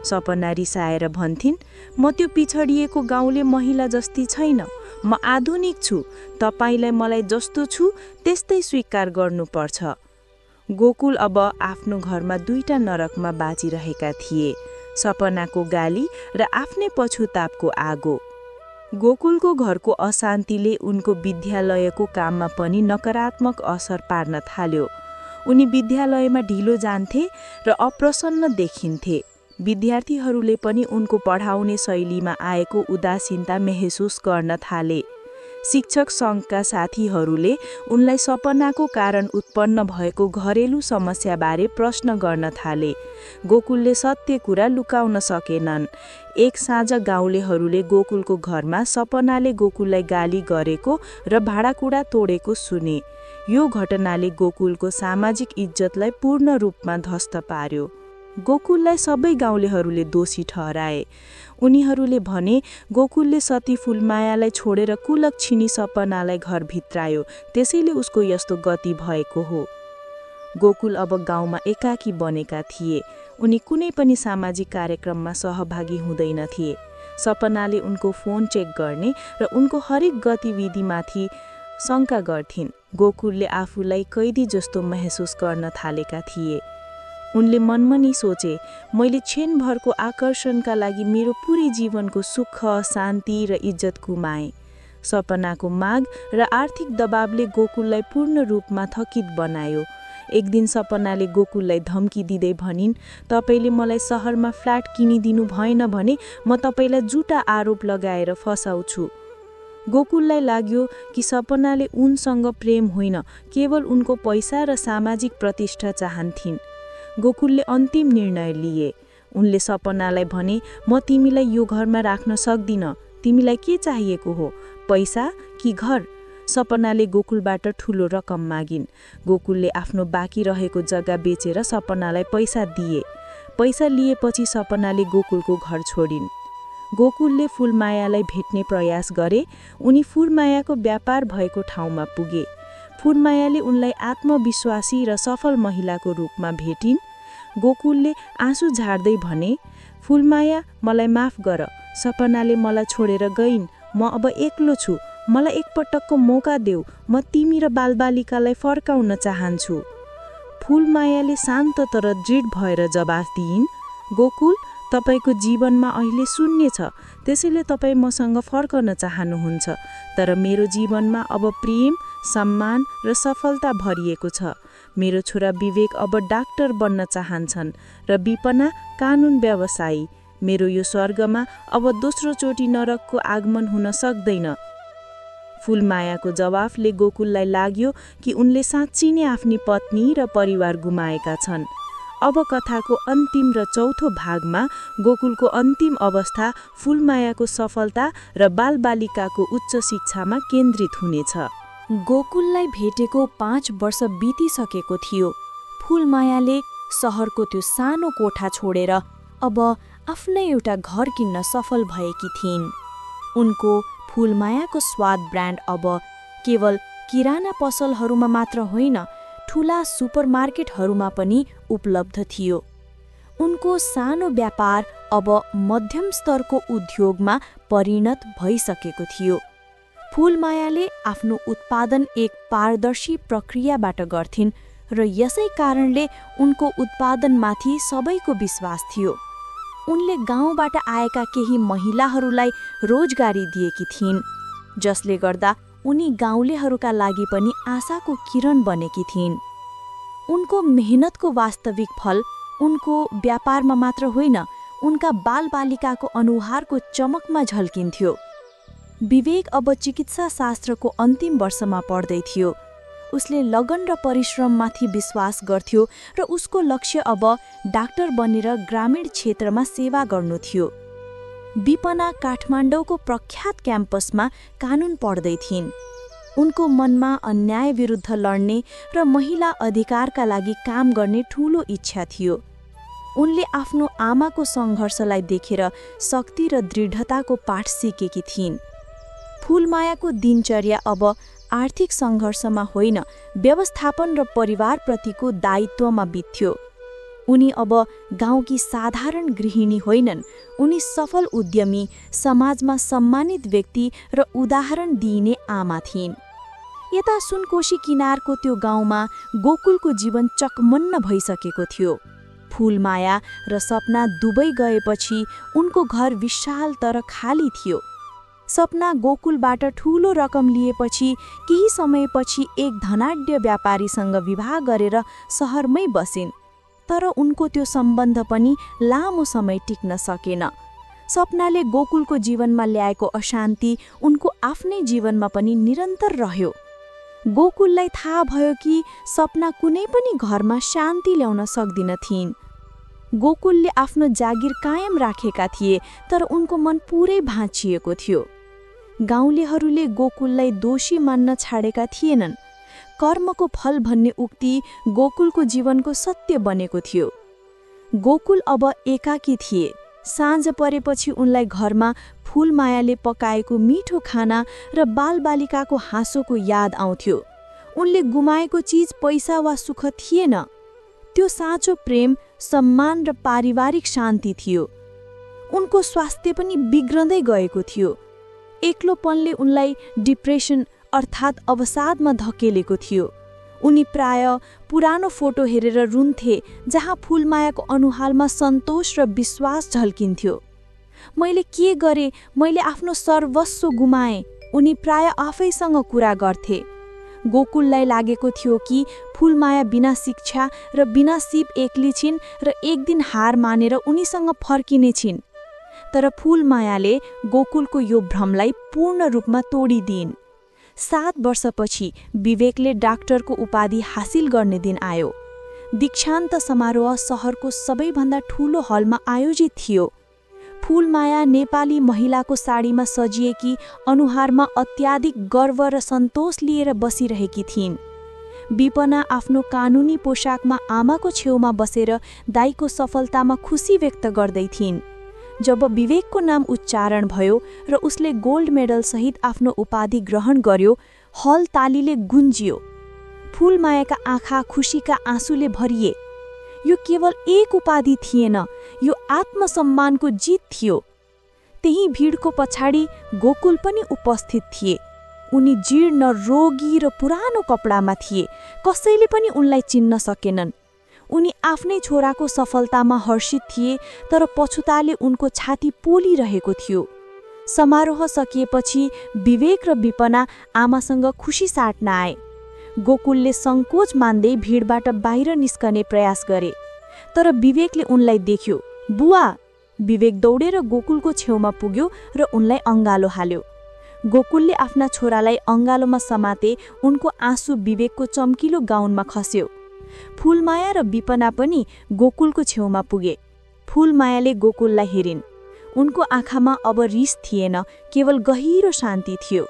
सपना रिसाएर भन्थिन्, म त्यो पिछडिएको गाउँले महिला जस्ती छैन, म आधुनिक छु, तपाईलाई मलाई जस्तो छु त्यस्तै स्वीकार गर्नुपर्छ। गोकुल अब आफ्नो घरमा 2टा नरकमा बाँचिरहेका थिए, सपनाको गाली र आफ्नै पछुतापको आगो। गोकुलको घरको अशान्तिले उनको विद्यालयको काममा पनि नकारात्मक असर पार्न थाल्यो। उनी विद्यालयमा ढिलो जान्थे र अप्रसन्न देखिन्थे। विद्यार्थीहरूले पनि उनको पढाउने शैलीमा आएको उदासीनता महसुस गर्न थाले। शिक्षक सङ्घका साथीहरूले उनलाई सपनाको कारण उत्पन्न भएको घरेलु समस्याबारे प्रश्न गर्न थाले। गोकुलले सत्य कुरा लुकाउन सकेनन्। एक साँझ गाउँलेहरूले गोकुलको घरमा सपनाले गोकुललाई गाली गरेको र भाँडाकुँडा तोडेको सुने। यो घटनाले गोकुलको सामाजिक इज्जतलाई पूर्ण रूपमा ध्वस्त पार्यो। गोकुललाई सबै गाउँलेहरूले दोषी ठहराए। उनीहरूले भने गोकुलले सती फुलमायालाई छोडेर कुलक्षिणी सपनालाई घर भित्रायो, त्यसैले उसको यस्तो गति भएको हो। गोकुल अब गाउँमा एकाकी बनेका थिए। उनी कुनै पनि सामाजिक कार्यक्रममा सहभागी हुँदैनथिए। सपनाले उनको फोन चेक गर्ने र उनको हरेक गतिविधिमाथि शङ्का गर्थिन्। गोकुलले आफूलाई कैदी जस्तो महसुस गर्न थालेका थिए। उनले मनमनी सोचे, मैले क्षणभरको आकर्षणका लागि मेरो पुरै जीवनको सुख, शान्ति र इज्जत गुमाएँ। सपनाको माग र आर्थिक दबावले गोकुललाई पूर्ण रूपमा थकित बनायो। एक दिन सपनाले गोकुललाई धम्की दिँदै भनिन्, तपाईले मलाई सहरमा फ्ल्याट किनिदिनु भएन भने म तपाईलाई जुटा आरोप लगाएर फसाउँछु। गोकुललाई लाग्यो कि सपनाले उनसँग प्रेम होइन, केवल उनको पैसा र सामाजिक प्रतिष्ठा चाहन्थिन्। गोकुलले अन्तिम निर्णय लिए। उनले सपनालाई भने, म तिमीलाई यो घरमा राख्न सक्दिन। तिमीलाई के चाहिएको हो, पैसा कि घर? सपनाले गोकुलबाट ठुलो रकम मागिन्। गोकुलले आफ्नो बाँकी रहेको जग्गा बेचेर सपनालाई पैसा दिए। पैसा लिएपछि सपनाले गोकुलको घर छोडिन्। गोकुलले फुलमायालाई भेट्ने प्रयास गरे। उनी फुलमायाको व्यापार भएको ठाउँमा पुगे। फुलमायाले उनलाई आत्मविश्वासी र सफल महिलाको रूपमा भेटिन्। गोकुलले आँसु झार्दै भने, फुलमाया, मलाई माफ गर। सपनाले मलाई छोडेर गइन्। म अब एक्लो छु। मलाई एकपटकको मौका देऊ। म तिमी र बालबालिकालाई फर्काउन चाहन्छु। फुलमायाले शान्त तर दृढ भएर जवाफ दिइन्, गोकुल, तपाईको जीवनमा अहिले शून्य छ, त्यसैले तपाईँ मसँग फर्कन चाहनुहुन्छ। तर मेरो जीवनमा अब प्रेम, सम्मान र सफलता भरिएको छ। मेरो छोरा विवेक अब डाक्टर बन्न चाहन्छन् र विपना कानुन व्यवसायी। मेरो यो स्वर्गमा अब दोस्रो चोटि नरकको आगमन हुन सक्दैन। फुलमायाको जवाफले गोकुललाई लाग्यो कि उनले साँच्चै नै आफ्नी पत्नी र परिवार गुमाएका छन्। अब कथाको अन्तिम र चौथो भागमा गोकुलको अन्तिम अवस्था फुलमायाको सफलता र बालबालिकाको उच्च शिक्षामा केन्द्रित हुनेछ। गोकुललाई भेटेको 5 वर्ष बितिसकेको थियो। फुलमायाले सहरको त्यो सानो कोठा छोडेर अब आफ्नै एउटा घर किन्न सफल भएकी थिइन्। उनको फुलमायाको स्वाद ब्रान्ड अब केवल किराना पसलहरूमा मात्र होइन, ठुला सुपरमार्केटहरूमा पनि उपलब्ध थियो। उनको सानो व्यापार अब मध्यम स्तरको उद्योगमा परिणत भइसकेको थियो। फुलमायाले आफ्नो उत्पादन एक पारदर्शी प्रक्रियाबाट गर्थिन् र यसै कारणले उनको उत्पादनमाथि सबैको विश्वास थियो। उनले गाउँबाट आएका केही महिलाहरूलाई रोजगारी दिएकी थिइन्, जसले गर्दा उनी गाउँलेहरूका लागि पनि आशाको किरण बनेकी थिइन्। उनको मेहनतको वास्तविक फल उनको व्यापारमा मात्र होइन, उनका बालबालिकाको अनुहारको चमकमा झल्किन्थ्यो। विवेक अब चिकित्सा शास्त्रको अन्तिम वर्षमा पढ्दै थियो। उसले लगन र परिश्रममाथि विश्वास गर्थ्यो र उसको लक्ष्य अब डाक्टर बनेर ग्रामीण क्षेत्रमा सेवा गर्नु थियो। विपना काठमाडौँको प्रख्यात क्याम्पसमा कानुन पढ्दै थिइन्। उनको मनमा अन्याय विरुद्ध लड्ने र महिला अधिकारका लागि काम गर्ने ठूलो इच्छा थियो। उनले आफ्नो आमाको सङ्घर्षलाई देखेर शक्ति र दृढताको पाठ सिकेकी थिइन्। फुलमायाको दिनचर्या अब आर्थिक सङ्घर्षमा होइन, व्यवस्थापन र परिवारप्रतिको दायित्वमा बित्थ्यो। उनी अब गाउँकी साधारण गृहिणी होइनन्, उनी सफल उद्यमी, समाजमा सम्मानित व्यक्ति र उदाहरण दिइने आमा थिइन्। यता सुनकोशी किनारको त्यो गाउँमा गोकुलको जीवन चकमन्न भइसकेको थियो। फुलमाया र सपना दुवै गएपछि उनको घर विशाल तर खाली थियो। सपना गोकुलबाट ठूलो रकम लिएपछि केही समयपछि एक धनाढ्य व्यापारीसँग विवाह गरेर सहरमै बसिन्। तर उनको त्यो सम्बन्ध पनि लामो समय टिक्न सकेन। सपनाले गोकुलको जीवनमा ल्याएको अशान्ति उनको आफ्नै जीवनमा पनि निरन्तर रह्यो। गोकुललाई थाहा भयो कि सपना कुनै पनि घरमा शान्ति ल्याउन सक्दिन थिइन्। गोकुलले आफ्नो जागिर कायम राखेका थिए, तर उनको मन पुरै भाँचिएको थियो। गाउँलेहरूले गोकुललाई दोषी मान्न छाडेका थिएनन्। कर्मको फल भन्ने उक्ति गोकुलको जीवनको सत्य बनेको थियो। गोकुल अब एकाकी थिए। साँझ परेपछि उनलाई घरमा फूलमायाले पकाएको मिठो खाना र बालबालिकाको हाँसोको याद आउँथ्यो। उनले गुमाएको चिज पैसा वा सुख थिएन, त्यो साँचो प्रेम, सम्मान र पारिवारिक शान्ति थियो। उनको स्वास्थ्य पनि बिग्रँदै गएको थियो। एक्लोपनले उनलाई डिप्रेसन अर्थात् अवसादमा धकेलेको थियो। उनी प्राय पुरानो फोटो हेरेर रुन्थे, जहाँ फूलमायाको अनुहारमा सन्तोष र विश्वास झल्किन्थ्यो। मैले के गरेँ, मैले आफ्नो सर्वस्व गुमाएँ, उनी प्राय आफैसँग कुरा गर्थे। गोकुललाई लागेको थियो कि फूलमाया बिना शिक्षा र बिना सिप एक्ली छिन् र एक दिन हार मानेर उनीसँग फर्किने छिन्। तर फूलमायाले गोकुलको यो भ्रमलाई पूर्ण रूपमा तोडिदिइन्। 7 वर्षपछि विवेकले डाक्टरको उपाधि हासिल गर्ने दिन आयो। दीक्षान्त समारोह सहरको सबैभन्दा ठूलो हलमा आयोजित थियो। फूलमाया नेपाली महिलाको साडीमा सजिएकी, अनुहारमा अत्याधिक गर्व र सन्तोष लिएर बसिरहेकी थिइन्। विपना आफ्नो कानुनी पोशाकमा आमाको छेउमा बसेर दाइको सफलतामा खुसी व्यक्त गर्दै थिइन्। जब विवेकको नाम उच्चारण भयो र उसले गोल्ड मेडल सहित आफ्नो उपाधि ग्रहण गर्यो, हल तालीले गुन्जियो। फूलमायाका आँखा खुसीका आँसुले भरिए। यो केवल एक उपाधि थिएन, यो आत्मसम्मानको जित थियो। त्यही भिडको पछाडि गोकुल पनि उपस्थित थिए। उनी जीर्ण, रोगी र पुरानो कपडामा थिए। कसैले पनि उनलाई चिन्न सकेनन्। उनी आफ्नै छोराको सफलतामा हर्षित थिए, तर पछुताले उनको छाती पोलिरहेको थियो। समारोह सकिएपछि विवेक र विपना आमासँग खुसी साट्न आए। गोकुलले सङ्कोच मान्दै भिडबाट बाहिर निस्कने प्रयास गरे, तर विवेकले उनलाई देख्यो। बुवा! विवेक दौडेर गोकुलको छेउमा पुग्यो र उनलाई अङ्गालो हाल्यो। गोकुलले आफ्ना छोरालाई अङ्गालोमा समाते। उनको आँसु विवेकको चम्किलो गाउनमा खस्यो। फूलमाया र विपना पनि गोकुलको छेउमा पुगे। फूलमायाले गोकुललाई हेरिन्। उनको आँखामा अब रिस थिएन, केवल गहिरो शान्ति थियो।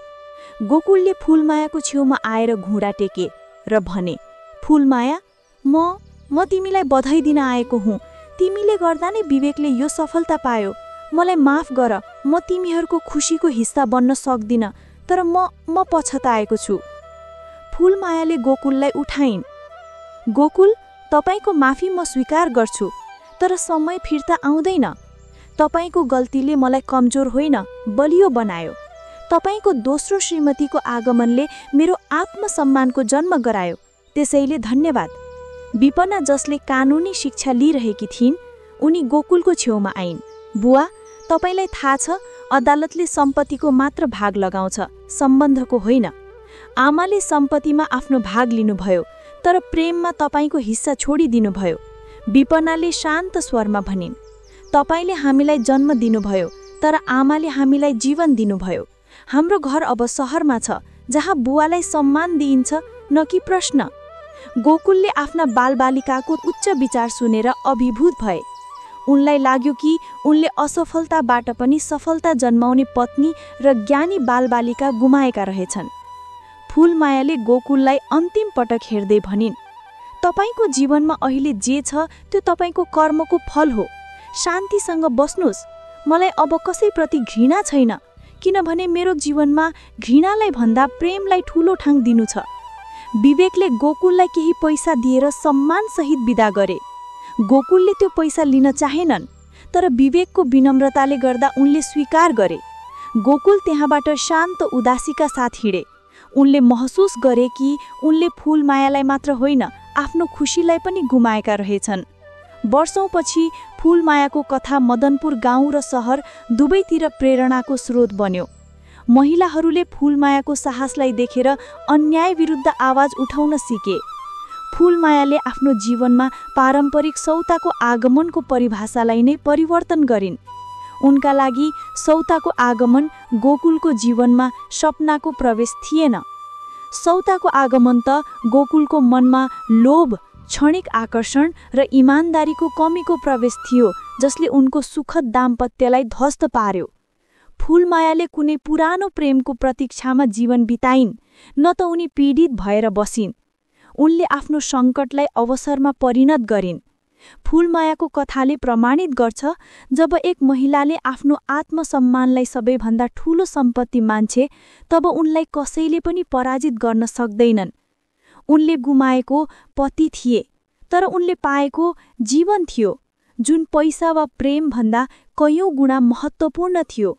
गोकुलले फूलमायाको छेउमा आएर घुँडा टेके र भने, फूलमाया, म तिमीलाई बधाई दिन आएको हुँ। तिमीले गर्दा नै विवेकले यो सफलता पायो। मलाई माफ गर, म तिमीहरूको खुसीको हिस्सा बन्न सक्दिन, तर म पछताएको छु। फूलमायाले गोकुललाई उठाइन्। गोकुल, तपाईको माफी म स्वीकार गर्छु, तर समय फिर्ता आउँदैन। तपाईको गल्तीले मलाई कमजोर होइन, बलियो बनायो। तपाईको दोस्रो श्रीमतीको आगमनले मेरो आत्मसम्मानको जन्म गरायो, त्यसैले धन्यवाद। विपना, जसले कानुनी शिक्षा लिइरहेकी थिइन्, उनी गोकुलको छेउमा आइन्। बुवा, तपाईलाई थाहा छ, अदालतले सम्पत्तिको मात्र भाग लगाउँछ, सम्बन्धको होइन। आमाले सम्पत्तिमा आफ्नो भाग लिनुभयो, तर प्रेममा तपाईको हिस्सा छोडिदिनुभयो। विपनाले शान्त स्वरमा भनिन्, तपाईले हामीलाई जन्म दिनुभयो, तर आमाले हामीलाई जीवन दिनुभयो। हाम्रो घर अब सहरमा छ, जहाँ बुवालाई सम्मान दिइन्छ, न कि प्रश्न। गोकुलले आफ्ना बालबालिकाको उच्च विचार सुनेर अभिभूत भए। उनलाई लाग्यो कि उनले असफलताबाट पनि सफलता जन्माउने पत्नी र ज्ञानी बालबालिका गुमाएका रहेछन्। फूलमायाले गोकुललाई अन्तिम पटक हेर्दै भनिन्, तपाईको जीवनमा अहिले जे छ त्यो तपाईको कर्मको फल हो। शान्तिसँग बस्नुस्। मलाई अब कसैप्रति घृणा छैन, किनभने मेरो जीवनमा घृणालाई भन्दा प्रेमलाई ठूलो ठाङ दिनु छ। विवेकले गोकुललाई केही पैसा दिएर सम्मानसहित विदा गरे। गोकुलले त्यो पैसा लिन चाहेनन्, तर विवेकको विनम्रताले गर्दा उनले स्वीकार गरे। गोकुल त्यहाँबाट शान्त उदासीका साथ हिँडे। उनले महसुस गरे कि उनले फूलमायालाई मात्र होइन, आफ्नो खुसीलाई पनि गुमाएका रहेछन्। वर्षौंपछि फूलमायाको कथा मदनपुर गाउँ र सहर दुवैतिर प्रेरणाको स्रोत बन्यो। महिलाहरूले फूलमायाको साहसलाई देखेर अन्याय विरुद्ध आवाज उठाउन सिके। फूलमायाले आफ्नो जीवनमा पारम्परिक सौताको आगमनको परिभाषालाई नै परिवर्तन गरिन्। उनका लागि सौताको आगमन गोकुलको जीवनमा सपनाको प्रवेश थिएन। सौताको आगमन त गोकुलको मनमा लोभ, क्षणिक आकर्षण र इमानदारीको कमीको प्रवेश थियो, जसले उनको सुखद दाम्पत्यलाई ध्वस्त पार्यो। फूलमायाले कुनै पुरानो प्रेमको प्रतीक्षामा जीवन बिताइन्, न त उनी पीडित भएर बसिन्। उनले आफ्नो सङ्कटलाई अवसरमा परिणत गरिन्। फूलमायाको कथाले प्रमाणित गर्छ, जब एक महिलाले आफ्नो आत्मसम्मानलाई सबैभन्दा ठूलो सम्पत्ति मान्छे, तब उनलाई कसैले पनि पराजित गर्न सक्दैनन्। उनले गुमाएको पति थिए, तर उनले पाएको जीवन थियो, जुन पैसा वा प्रेमभन्दा कैयौँ गुणा महत्त्वपूर्ण थियो।